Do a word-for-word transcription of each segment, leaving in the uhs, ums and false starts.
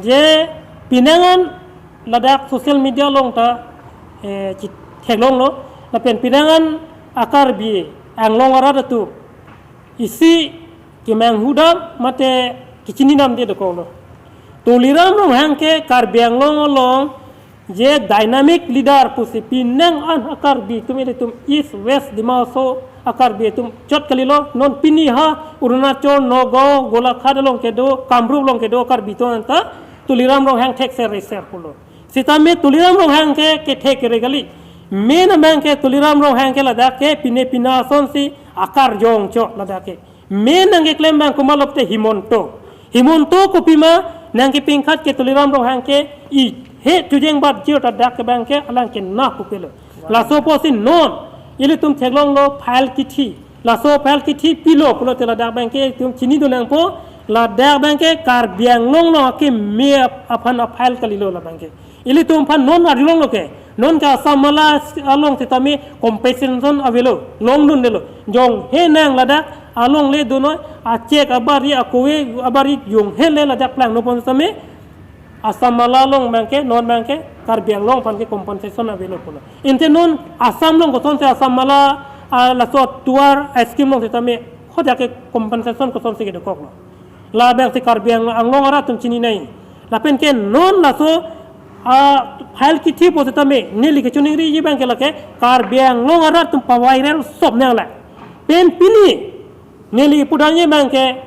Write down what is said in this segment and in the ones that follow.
Je pinangan ladak social media along ta, eh, chi-, theklonglo, lapen pinangan a-Karbi Anglong arat atum isi kemanghudam mate kechinidamde dokoklo. Tuliram Ronghang ke Karbi Anglong along je dynamic leader pusi pinangan a-Karbi atum, ilitum East West Dima Hasao a-Karbi atum chot kalilo, non pini ha Arunachal, Nagaon, Golaghat along kedo, Kamrup along kedo Karbi atum anta Tuliram Ronghang thekser reser pulo. Sitame Tuliram Ronghang ke kethek kere kali. Main abang ke Tuliram Ronghang ke ladak ke pine pina asonsi akarjong chot ladak ke. Main nangkeklem abang komatlo pute Himanta. Himanta kopima nangkepingkhat ke Tuliram Ronghang ke, ihe chujeng bat jir ta dak ke abang ke alang ke na kopilo. Laso apotsi non ilitum theklonglo file kithi. Laso file kithi pilo pulote ladak abang ke itum chinidun nangpo, ladak abang ke Karbi Anglong along keme ap-, aphan a-file kalilo labang ke. Ilitum aphan non arjulonglo ke, non ke Assam Mala along sitame compensation avelo, longdundelo. Jonghe nang ladak alongle dunnoi, a-check abari, akove abari jonghe le ladak plangno pon sitame Assam Mala along abang ke, non abang ke Karbi Anglong aphan ke compensation avelo pulo. Ante non Assam along kosonsi Assam Mala, ah, laso tovar, ah, scheme along sitame hadak ke compensation kosonsi kedokoklo. Labangsi Karbi Ang-, Anglong arat atum chininei. Lapen ke non laso, ah, file kithi pusitame neli kechoningriji abang ke lake Karbi Anglong arat atum pa-viral sop nanglang. Pen pini neli pudamji abang ke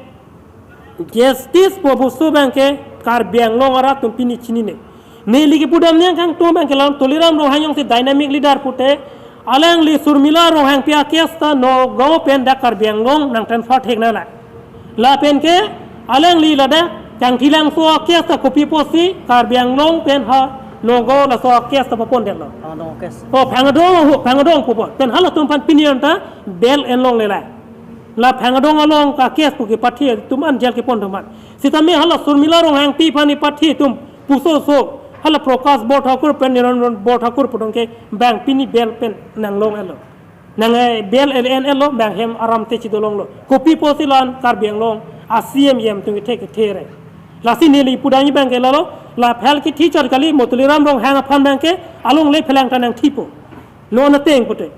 justice pu bosthu abang ke Karbi Anglong arat atum pini chininei. Neli kepudam nangkangtung abang ke la Tuliram Ronghang jongsi dynamic leader pute, alangli Surmila Ronghangpi a-case ta Nagaon pen dak Karbi Anglong nang-transfer thek nanglang. Lapen ke alangli ladak Changthilangso a-case ta kopi apotsi Karbi Anglong pen ha Nagaon laso a-case ta papondetlo. Phangdong a-case. Oh, Phangdong, Phangdong pupon. Pen halatum aphan pini anta bail enlongle la. La Phangdong along a-case pu kepathi atum an jail kepon atum an. Sitame hala Surmila Ronghangpi aphan kepathi atum puso so, hala Prakash Borthakur pen Niranjan Borthakur pu dong ke abang pini bail pen nanglonglo. Nang, eh, bail en-, enlo, abang hem aram te chidolonglo. Kopi apotsi la-an Karbi Anglong a-C M, E M atum kethe kethe re. Lasi neli pudamji abang ke lalo, la file kithi chot kali, mo Tuliram Ronghang aphan abang ke alongle phelang ta nangthipo. Non ateng pute.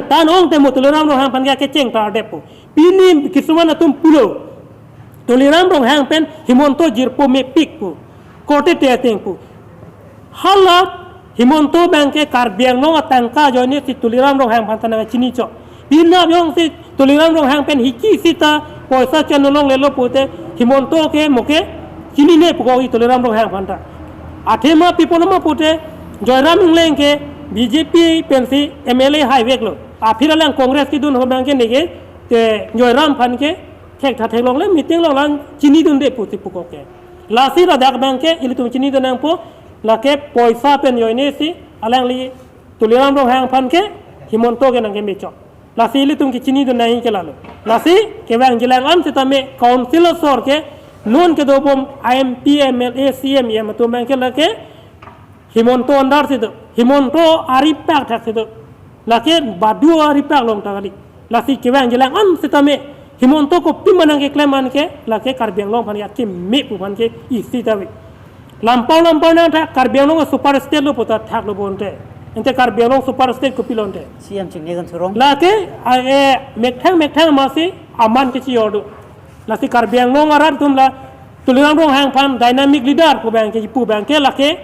Tan ong te mo Tuliram Ronghang aphan ke kecheng ta adeppo. Pini kisuman atum pulo, Tuliram Ronghang pen Himanta jirpo mepik pu. Korte te ateng pu. Hala Himanta abang ke Karbi Anglong atangka ajoinesi Tuliram Ronghang aphan ta nangchini chot. Pini jongsi Tuliram Ronghang pen hiki sita poisa chenolonglelo pute Himanta ke mo ke chinine pukok i Tuliram Ronghang aphan ta. Athema pi pulo ma pute Joyram Engleng ke B J P pensi M L A haiveklo. Aphi alang Congress kedun ho abang ke neke te Joyram aphan ke thektha theklongle meeting along la-an chinidunde pusi pukok ke. Lasi ladak abang ke ilitum chinidun nangpo, lake poisa pen ajoinesi alangli Tuliram Ronghang aphan ke Himanta ke nangkeme chot. Lasi ilitum kechinidun nangji ke lalo. Lasi kevangjilang an sitame council asor ke non kedobom M P, M L A, C M, E M atum abang ke lake Himanta under si do. Himanta aripak thak si do. Lake badu aripak along ta kali. Lasi kevangjilang an sitame Himanta kopima nangkeklem an ke lake Karbi Anglong aphan ke akeme pu aphan ke isi ta ave. Lampau lampau nangthak Karbi Anglong super state lo puta thaklo bonte. Ante Karbi Anglong super state kopilo ante? C M Chingnegan Surong. Lake, a, e, methang methang masi aman kechijor do. Lasi Karbi Anglong arat atum la Tuliram Ronghang aphan dynamic leader pu abang ke, pu abang ke lake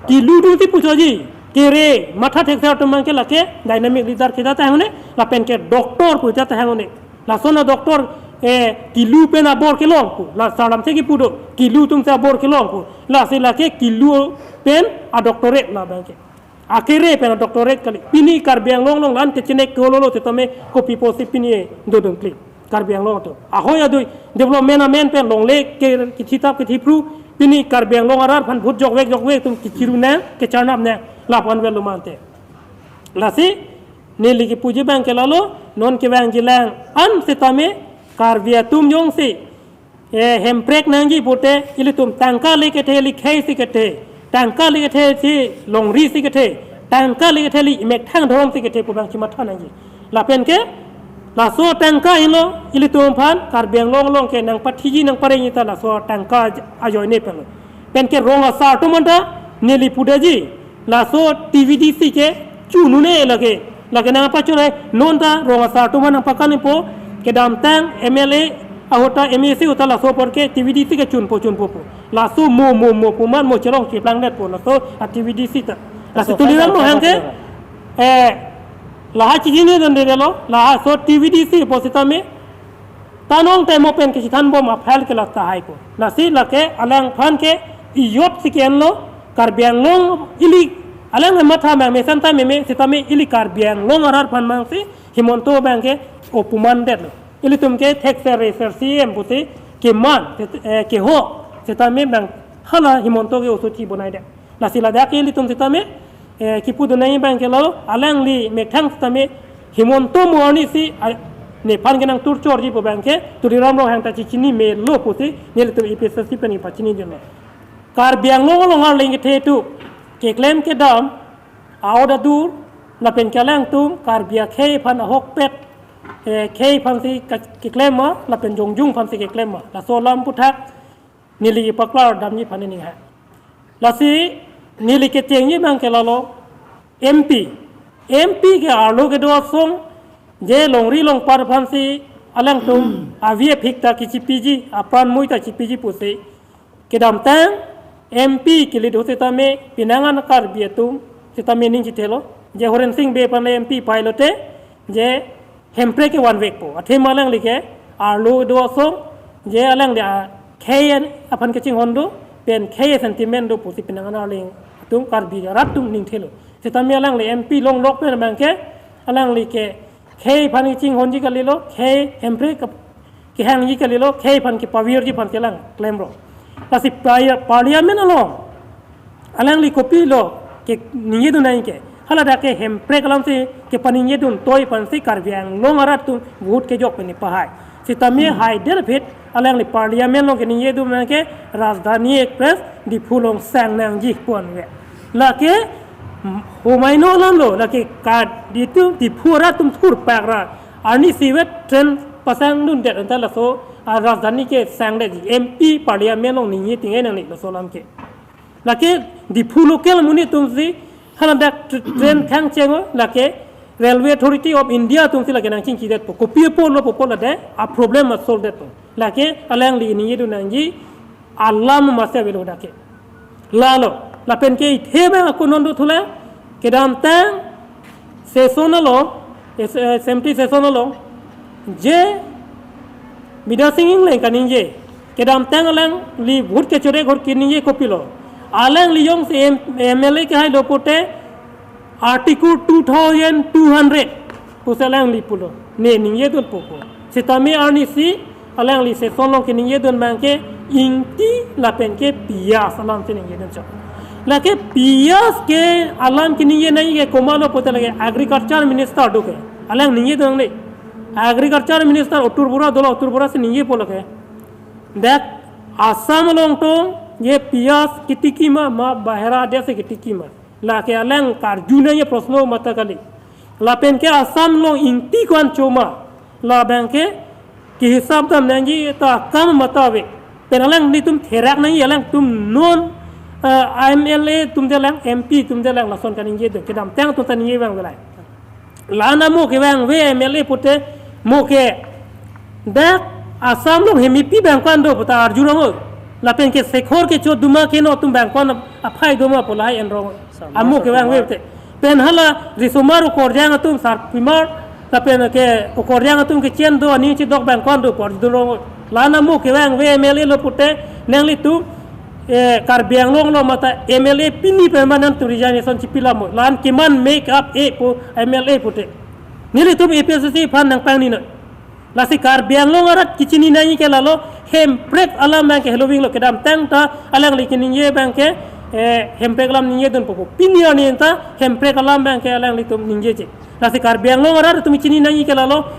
kilu atumsi puchoji. Kere matha thekser atum abang ke lake dynamic leader kita ta hangne, lapen ke doctor pu ta hangne. Lason a-doctor, eh, kilu pen abor kelong pu. La salam se kipu do, kilu atumsi abor kelong pu. Lasi lake kilu pen a-doctorate labang ke. Akere pen a-doctorate kali. Pini Karbi Anglong along la-an kechenek kololo sitame kopi apotsi pini dodun kli. Karbi Anglong atum ahoi adui development amen pen longle ke kithitap kithipru, pini Karbi Anglong arat aphan vote jokvek jokvek atum kechiru nang, kecharnap nang, lapu-an avelo ma ante. Lasi neli kepuji abang ke lalo, non kevangjilang an sitame Karbi atum jongsi, eh, hemprek nangji pute ilitum tangka le kethe, likhei si kethe, tangka le kethe si longri si kethe, tangka le kethe le methang dhorom si kethe pu abang chimatha nangji. Lapen ke laso tangka henlo ilitum aphan Karbi Anglong along ke nangpathiji nangparengji ta laso tangka aj-, ajoine penlo. Pen ke rong asar atum anta neli pudaji, laso T V D C ke chun un-e lake. Lake nangpachun-e, non ta rong asar atum nangpakan-ipo, kedamtang M L A ahut ta, M A C ahut ta laso apor ke T V D C ke chunpo chunpo pu. Laso mo mo mo pu man mo chelong cheplangdetpo laso a T V D C ta. Laso Tuliram Ronghang ke, eh, lahai chichinidundelo, laso T V D C pu sitame, tanong temo pen kachethanbom a-file ke la tahai ko. Lasi lake alangphan ke iyot si ke-enlo, Karbi Anglong ili, alang matha mang mesen ta meme, sitame ili Karbi Anglong arat aphan mang si Himanta abang ke opuman detlo. Ilitum ke thekser reser C M pusi keman, eh, keho, sitame bang hala Himanta ke oso chibonai det. Lasi ladak ke ilitum sitame, eh, kipudun nangji abang ke lo, alangli methang sitame Himanta mo arni si, ah, nephan ke nangtur chorji pu abang ke, Tuliram Ronghang ta chechini melo pusi, nelitum A P H L C pen kepachinidunlo. Karbi Anglong along arleng kethe atum keklem kedam, aot adur, lapen ke alangtum Karbi akhei aphan ahokpet, eh, khei aphan si ka-, keklem ma, lapen jongjung aphan si keklem ma. Laso alam aphuthak neli kepaklardamji aphan nening ha. Lasi neli kechengji abang ke lalo M P. M P ke arlo kedo asong, je longri longpat aphan si alangtum avi aphik ta kechipiji, apran mui ta chipiji pusi, kedamtang M P kelit ahut sitame penang an Karbi atum sitame ning chithelo, je Horen Sing Bey aphan M P pailote, je Hemprek ke vanvekpo. Athema alangli ke arlo do asong, je alangli akhei aphan kachinghon do, pen khei sentiment do pusi penang an arleng atum Karbi arat atum ningthelo. Sitame alangli M P longlok pen abang ke, alangli ke khei aphan kachinghonji kalilo, khei Hemprek ke-, kehangji kalilo, khei aphan kepavirji aphan ke alang klemlo. Lasi pari-, Parliament along alangli kopilo keningjedun nangji ke? Hala dak ke Hemprek alam si kepaningjekdun toi aphan si Karbi Anglong arat atum vote kejok pen pahai. Sitame haidet aphi alangli Parliament along keningjedun abang ke Rajdhani Express Diphu along sang nangji pu an ve. Lake, mm, humai no alam lo, lake ka Diphu, Diphu arat atum skur pak ra arnisi vet train pasangdundet anta laso a Rajdhani ke sangdetji, M P Parliament along ningje tinge nangli laso alam ke. Lake Diphu local amonit atum si, hala dak tr-, train khang cheng-o, lake Railway Authority of India atum si lake nangchingkidetpo. Kopi apotlo pu apot lade, a problem ma solve detpo. Lake alangli ningjedun nangji alam masi avelo dak ke. Lalo, lapen ke ithe abang ako non do thula, kedamtang session along, es-, eh, assembly session along, je Bidya Sing Engleng kaningje, kedamtang alangli vote kechorek ahut keningje kopilo. Alangli jongsi M-, M L A kehai lo pute Article two thousand two hundred pusi alangli pulo. Ne ningjedunpo pu. Sitame arnisi alangli session along keningjedun abang ke ingti lapen ke piyaj alam si ningjedun chok. Lake piyaj ke alam keningje nangji ke komatlo pute lake Agriculture Minister do ke. Alang ningjedun nangne. Agriculture Minister Atul Bora dolo, Atul Bora si ningjepo lake. Dak Assam along tong je piyaj ketiki ma, ma bahera adet si ketiki ma? Lake alang karju nangji proshno matha kali. Lapen ke Assam along ingti ko-an cho ma? Labang ke kehisap dam nangji ta akam matha ave. Pen alanglitum therak nangji, alangtum non, eh, M L A atum de lang, M P atum de lang lason kaningje do. Kedamtang atum ta ningje vangve lai. La-an amo kevangve M L A pute mo ke dak Assam along hemipi abang ko-an do puta arjurong-o. Lapen ke Sekhor ke choduma ke no atum abang ko-an aphai do ma pu lahai enrong-o. Amo kevangve pute. Pen hala risomar okorjang atum sarpimar, lapen ke okorjang atum kechen do aning chidok abang ko-an do pu arjurong-o. La-an amo kevangve M L A lo pute nanglitum, eh, Karbi Anglong lo matha M L A pini pen ma nangtum resignation chipi lamo. La-an keman make up-e pu M L A pute. Nelitum A P H L C aphan nangpangni noi. Lasi Karbi Anglong arat kechini nangji ke lalo, hemprek alam abang ke heloving lo, kedamtang ta alangli keningje abang ke, eh, hemprek alam ningjedunpo pu. Pini arni ta hemprek alam abang ke alanglitum ningjeje. Lasi Karbi Anglong arat atum chini nangji ke lalo,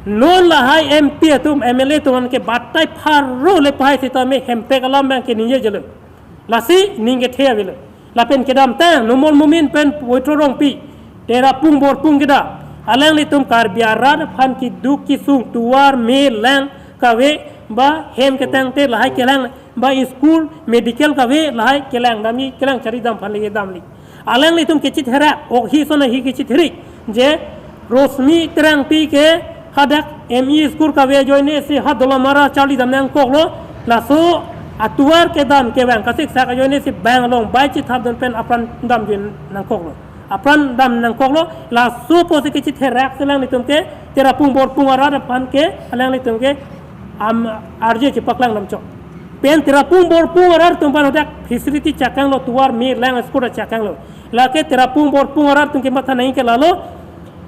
non lahai M P atum, M L A atum an ke batai pharo le pahai sitame hemprek alam abang ke ningjejelo. Lasi ning kethe avelo. Lapen kedamtang Numal Momin pen Poitro Rongpi, Terapung Borpung keda, alanglitum Karbi arat aphan keduk kesung tovar me lang kave ba hem ketangte lahai kelang Ba school medical kave lahai kelang damji, kelang chari dam aphan lege damji. Alanglitum kechitherak, ok hi son hi kechitherik, je Rosmi Terangpi ke hadak M E school kave ajoine si ha Dolamara charli dam nangkoklo, laso atovar kedam kevang kasiksak ajoine si bang along bai chithap dun pen apran dam jun nangkoklo. Apran dam nangkoklo, laso apotsi kechitherak si alanglitum ke Terapung Borpung arat aphan ke alanglitum ke am arje chepaklang damchok. Pen Terapung Borpung arat atum aphan hadak facility chakanglo, tovar me lang school chakanglo. Lake Terapung Borpung arat atum kematha nangji ke lalo,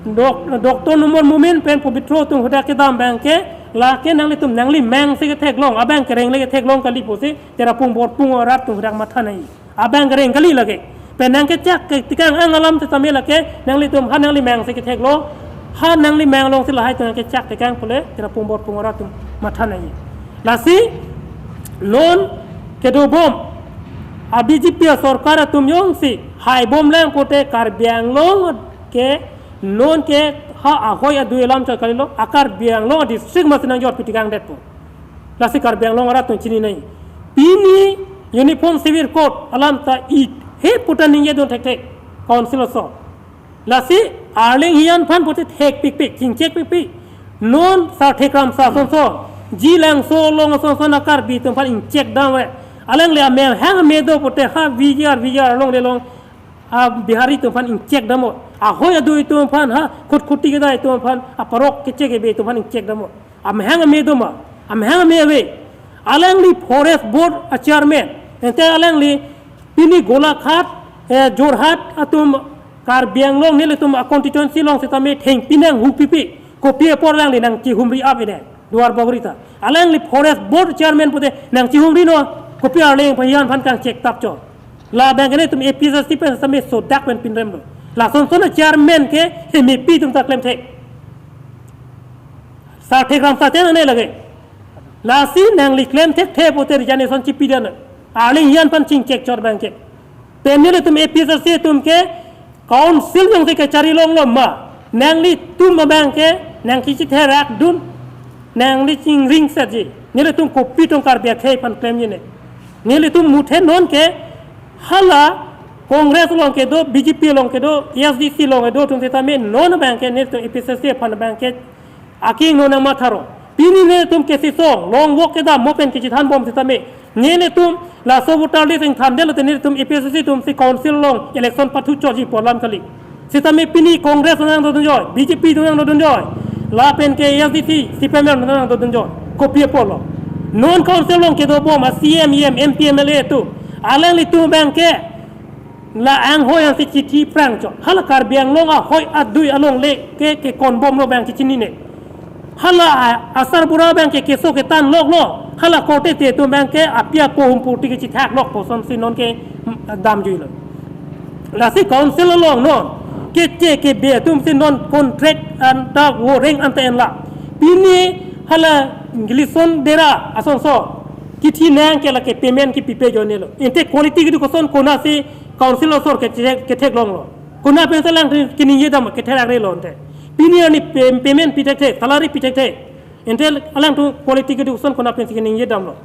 dok-, Doctor Numal Momin pen Pobitro atum hadak kedam abang ke, lake nanglitum nangli meng si ketheklong, abang kereng le ketheklong kali pusi Terapung Borpung arat atum hadak matha nangji. Abang kereng kali lake. Pen nangkechak ke tikang ang alam sitame lake, nanglitum ha nangli meng si ketheklo, ha nangli meng along si lahai atum nangkechak tikang pule Terapung Borpung arat atum matha nangji. Lasi non kedobom a B J P asorkar atum jongsi haibom lang pute Karbi Anglong ke non ke ha ahoi adui alam chot kalilo, a Karbi Anglong district masi nangjor pi tikang detpo. Lasi Karbi Anglong arat atum chini nangji. Pini Uniform Civil Code alam ta i he puta ningje dun thekthek Council aso. Lasi arleng hiyan aphan pute thek pikpik, chingchek pikpik. Non Sarthe Kramsa asonson, Jilangso along asonson a Karbi atum aphan ingchek dam ave. Alangli amel hang me do pute ha V G R, V G R along le along a Bihari atum aphan ingchek damlo. Ahoi adui atum aphan, ha khutkhut ti kedai atum aphan, aparok kechek kebe atum aphan ingchek damlo. Amahang ame do ma, amahang ame ave. Alangli Forest Board a chairman, ente alangli pini Golaghat, eh, Jorhat atum Karbi Anglong nelitum a constituency along sitame thengpi nanghupipi, kopi apor alangli nangchihumri ave ne, Duar Bagori ta. Alangli Forest Board chairman pute nangchihumri non, kopi arleng aphan hiyan aphan kangchek tap cho. La abang ke nelitum A P H L C pen sitame sodak pen pinrem lo. Lasonson a chairman ke hemepi atum ta klem thek. Sarthe Kramsa te nangne lake. Lasi nangli klem thekthe pute resignation chipi dam. Arleng hiyan aphan chingchek chot abang ke. Pen nelitum A P H L C atum ke Council jongsi kechari longlo ma, nanglitum abang ke nangkechitherak dun, nangli chingring setji. Nelitum kopi tong Karbi akhei aphan klemji ne. Nelitum muthe non ke hala Congress along kedo, B J P along kedo, A S D C along kedo atum sitame non abang ke nelitum A P H L C aphan abang ke aking non nangmatharo. Pini nelitum kesisong, long walk kedam mo pen kechethanbom sitame, nelitum laso voter list ingthan detlo te nelitum A P H L C atum si Council along election pathu choji pu alam kali. Sitame pini Congress nangdodunjoi, B J P atum nangdodunjoi, lapen ke A S D C, C P I M nangdodunjoi. Kopi apotlo? Non Council along kedobom a C E M, E M, M P, M L A atum, alanglitum abang ke la anghoi ansi chithi prang cho. Hala Karbi Anglong ahoi adui along le ke, kekonbomlo abang chichinine. Hala a-, asarbura abang ke keso ketan loklo. Hala korte te atum abang ke api apo humpu ti kechithak lok pu asonsi non ke, mm, damjuilo. Lasi Council along non keche kebe atum si non contract anta voreng anta enla. Pini hala Gleeson Dera asonson kithi nang ke lake payment kipipe ajoinelo. Ente quality education konatsi Council asor kethek, ketheklonglo? Konat pensi alang keningje dam ketherak relo ante? Pini arni pay-, payment pi thekthe, salary pi thekthe. Ante alangtum quality education konat pensi keningje damlo?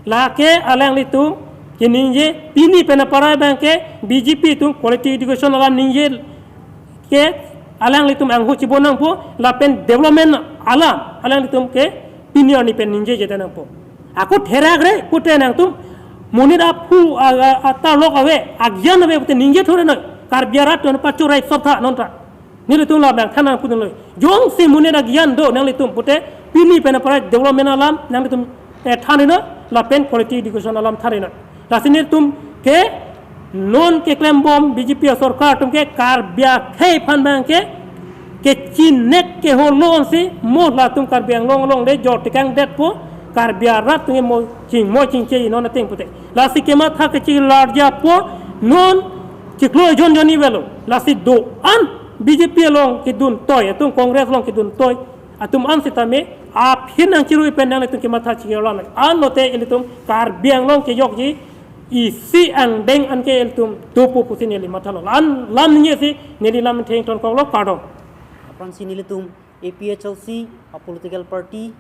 Lake alanglitum keningje, pini pen aparai abang ke B J P atum quality education alam ningje ke alanglitum anghu chibo nangpo, lapen development alam alanglitum ke pini arni pen ningjeje ta nangpo. Ako therak re pute nangtum monit aphu a, a, atarlok ave, agyan ave pute ningje thore noi. Karbi arat atum pachorai sotha non ta. Nelitum labang than nangpudunlo. Jongsi monit agyan do nanglitum pute pini pen aparai development alam nanglitum, eh, thanri noi, lapen quality education alam thanri noi. Lasi nelitum ke non keklembom B J P asorkar atum ke Karbi akhei aphan abang ke kechinek keholo ansi mo latum Karbi Anglong along le jor tekang detpo, Karbi arat atum ke mo chingmoi chingche non ateng pute. Lasi kematha kechilarja po non chiklo ejon jonni avelo. Lasi do-an B J P along kedun toi atum, Congress along kedun toi atum an sitame aphi nangchirui pen nanglitum kematha chikirlang. Anlote ilitum Karbi Anglong kejokji isi angdeng an ke ilitum dopo pusi neli mathalo. An lam ningje si neli lam thengthon koklo, kardom. Aphrangsi nelitum A P H L C a political party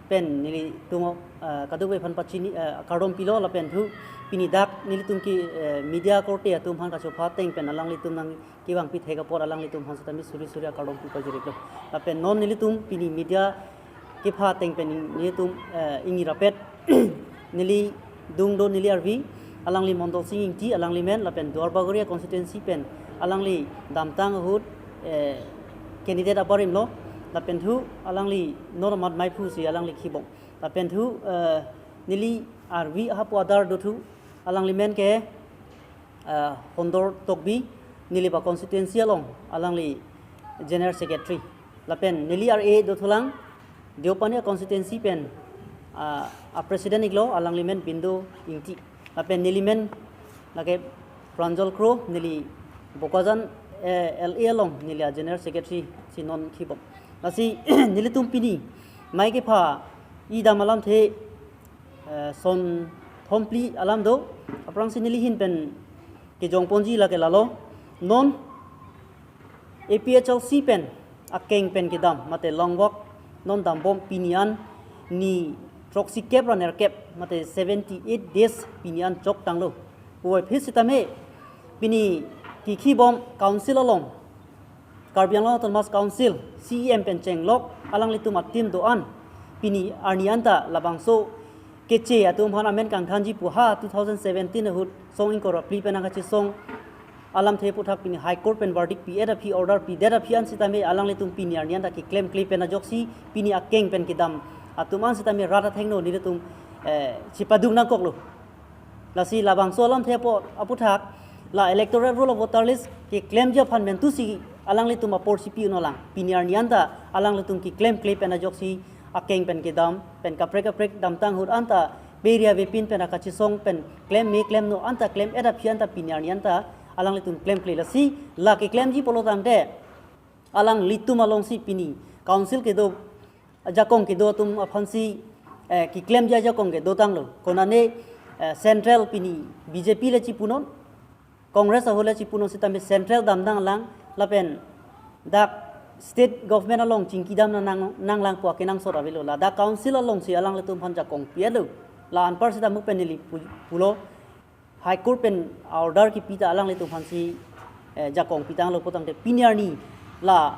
pen nelitum, ah, kadokave aphan pachini, ah, kardom pilo lapen thu pini dak nelitum ke, eh, media korte atum aphan kachopha ateng pen alanglitum nangkevangpi thek apot alanglitum aphan setame suri suri akardom pi pajirlo. Lapen non nelitum pini media kepha ateng pen nelitum, eh, ingni rapet neli dungdo neli arvi alangli Mondol Sing Ingti alangli men lapen Duar Bagori constituency pen alangli damtang ahut, eh, candidate abarim lo lapen thu alangli non amat maiphusi alangli khibom. Lapen thu, eh, neli arvi hapu adar do thu alangli men ke, eh, Hondor Tokbi, neli ba constituency along alangli general secretary. Lapen neli R A do thulang Deopani constituency pen, ah, a president iklo alangli men Bindo Ingti. Lapen neli men lake Pranjal Kro, neli Bokajan, eh, L A along neli a general secretary si non khibom. Lasi nelitum pini mai kepha idam alamthe, eh, son thomphli alam do, aphrangsi neli ahin pen kejongponji lake lalo. Non A P H L C pen akeng pen kedam mate long walk non dambom pini an ni throksi kep ra nerkep mate seventy eight days pini an choktanglo. Puvoiphit sitame pini kikhibom council along, Karbi Anglong Autonomous Council C E M pen chenglok alanglitum a team do-an pini arni anta labangso keche atum aphan amen kangthanji pu ha two thousand seventeen ahut song ingkoi ra phli pen nangkachesong alamthe aputhak pini High Court pen verdict pi-et aphi, order pidet aphi an sitame alanglitum pini arni anta keklemkle pen ajoksi pini akeng pen kedam atum an sitame rat athengno nelitum, eh, chipaduk nangkoklo. Lasi labangso alamthe apo-, aputhak la electoral roll of voter list keklemji aphan mentusi alanglitum apor si pi-un-elang. Pini arni anta alanglitum keklemkle pen ajoksi akeng pen kedam pen kaprek kaprek damtang ahut anta pe ri avepin pen akachesong pen klem me klem no anta klem-et aphi anta pini arni anta alanglitum klemkle. Lasi la keklemji pulo tangte alanglitum alongsi pini council kedo ajakong kedo atum aphansi, eh, keklemji ajakong kedotanglo. Konane, eh, central pini B J P le chipunon, Congress ahut le chipunon sitame central damnanglang lapen dak state government along chingki damnang, nanglang pu akenangsot avelo. Ladak council alongsi alanglitum aphan jakong pi-etlo. La anpar sitame pen neli pu-, pulo High Court pen order kipi ta alanglitum aphansi, eh, jakong pitanglo putangte pini arni la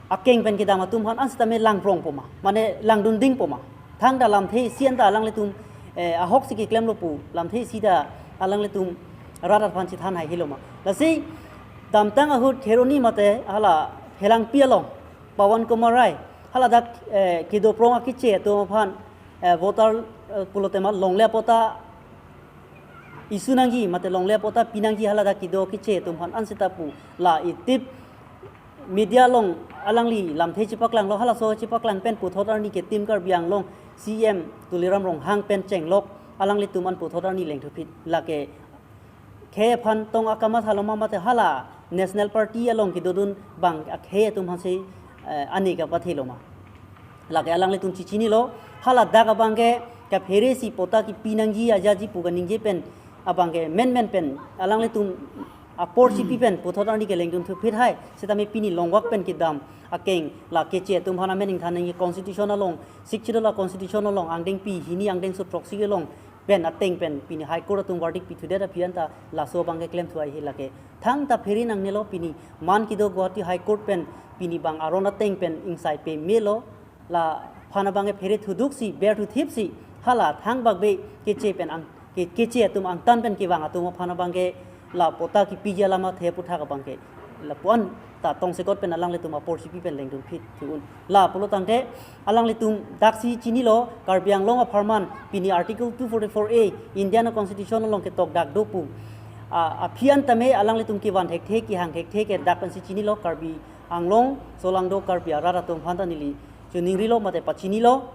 akeng pen kedam atum aphan an sitame langprong poma, mane langdunding poma. Thangta lamthe isi anta alanglitum, eh, ahoksi keklemlo pu lamthe isi ta alanglitum rat aphan chethan haihelo ma. Lasi damtang ahut Kheroni mate hala Phelangpi along Pawan Kumar Rai haladak, eh, kedoprong akeche atum aphan, eh, voter, eh, pulote ma longle apota issue nangji mate longle apota pinangji haladak kedo keche atum aphan an seta pu la itip media along alangli lamthe chepaklanglo, halaso chepaklang pen puthot arni ke Team Karbi Anglong C E M Tuliram Ronghang pen chenglok alanglitum an puthot arni lengthuphit lake khei aphan tong akamatha lo ma mate hala National Party along kedodun bang akhei atum aphansi, eh, ani kapathelo ma. Lake alanglitum chechinilo, haladak abangke kaphere si pota kipi nangji ajaji pu kaningje pen abangke menmen pen alanglitum apor si pi pen puthot arni ke lengdunthuphit hai, sitame pini long walk pen kedam akeng la keche atum aphan amen ingthan nangji constitution along, Sixth Schedule a constitution along angdengpi hini angdengso throksi along pen ateng pen pini High Court atum verdict pithudet aphi anta laso abangke klemthu hai he lake. Thangta phere nangnelo pini man kedo Guwahati High Court pen pini bang aron ateng pen ingsai pemelo, laphan abangke phere thuduksi berthuthipsi hala thangbak be keche pen ang ke-, keche atum angtan pen kevang atum aphan abangke la pota kipiji alam athe aputhak abangke lapu anta tongsekot pen alanglitum apor si pi pen lengdunphit thu-un. La pulo tangte alanglitum daksi chinilo Karbi Anglong apharman pini Article two forty-four A Indian Constitution along ketok dak do pu, a, aphi an tame alanglitum kevan thekthe kehang thekthe ke dak pensi chinilo Karbi Anglong solangdo Karbi arat atum aphan ta neli choningrilo mate pachinilo.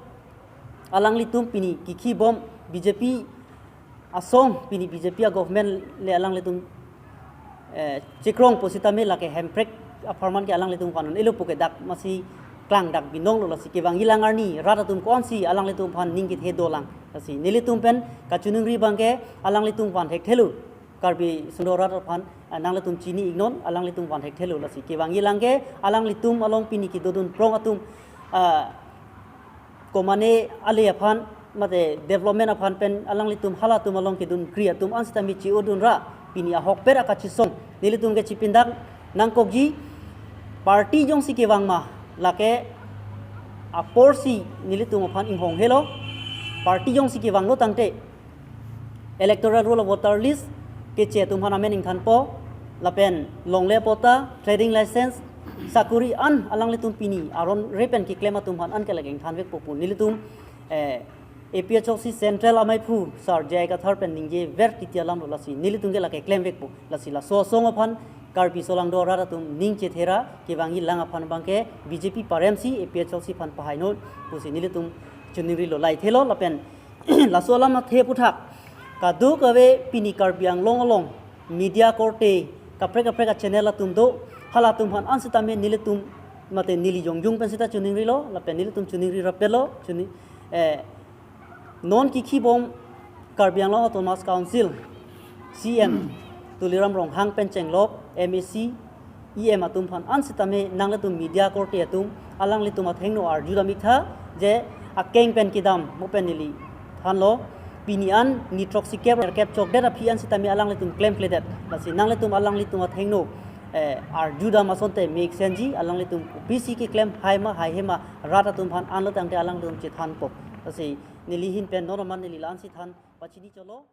Alanglitum pini kikhibom B J P asong pini B J P a government le alanglitum, eh, chekrong pusitame lake Hemprek apharman ke alanglitum vannon elo puke dak masi klangdak binonglo. Lasi kevangji lang arni rat atum konsi alanglitum aphan ning kethe dolang. Lasi nelitum pen kachiningri abangke alanglitum van thekthelo. Karbi sungdo rat aphan, ah, nanglitum chini-iknon alanglitum van thekthelo. Lasi kevangji lang ke alanglitum along pini kedodun prong atum, ah, komane ale aphan mate development aphan pen alanglitum halatum along kedun kri atum ansitame chi-odun ra pini ahokpet akachesong nelitum ke chipindak nangkokji. Party jongsi kevang ma lake aporsi nelitum aphan inghong helo. Party jongsi kevanglo tangte electoral roll of voter list keche atum aphan amen ingthanpo, lapen longle patta, trading license, sakuri an alanglitum pini aron repen keklem atum aphan an kelak ingthanvekpo pu nelitum eh, A P H L C Central amaiphu Sir J I Kathar pen ningjever titi alamlo. Lasi nelitum ke lake klemvekpo. Lasi laso asong aphan Karbi solangdo arat atum ning chethera kevangji lang aphan abangke B J P paremsi A P H L C aphan pahainon pusi nelitum chiningrilo. Lahei thelo lapen laso alam athe aphuthak kadokave pini Karbi Anglong along media korte kaprek kaprek a-channel atum do, halatum aphan ansitame nelitum mate neli jongjung pen sita chiningrilo lapen nelitum chiningri rapetlo chini eh, non kikhibom Karbi Anglong Autonomous Council C E M Tuliram Ronghang pen chenglok M A C, E M atum aphan ansitame nanglitum media korte atum alanglitum athengno arjudam iktha je akeng pen kedam mo pen neli thanlo pini an ni throksi kep kep chokdet aphi ansitame alanglitum klemkledet. Lasi nanglitum alanglitum athengno eh, arjudam asonte meksenji alanglitum kopisi keklem hai ma haihe ma rat atum aphan anlo tangte alanglitum chethanpo. Lasi neli ahin pen non aman neli la-ansi than pachini cholo.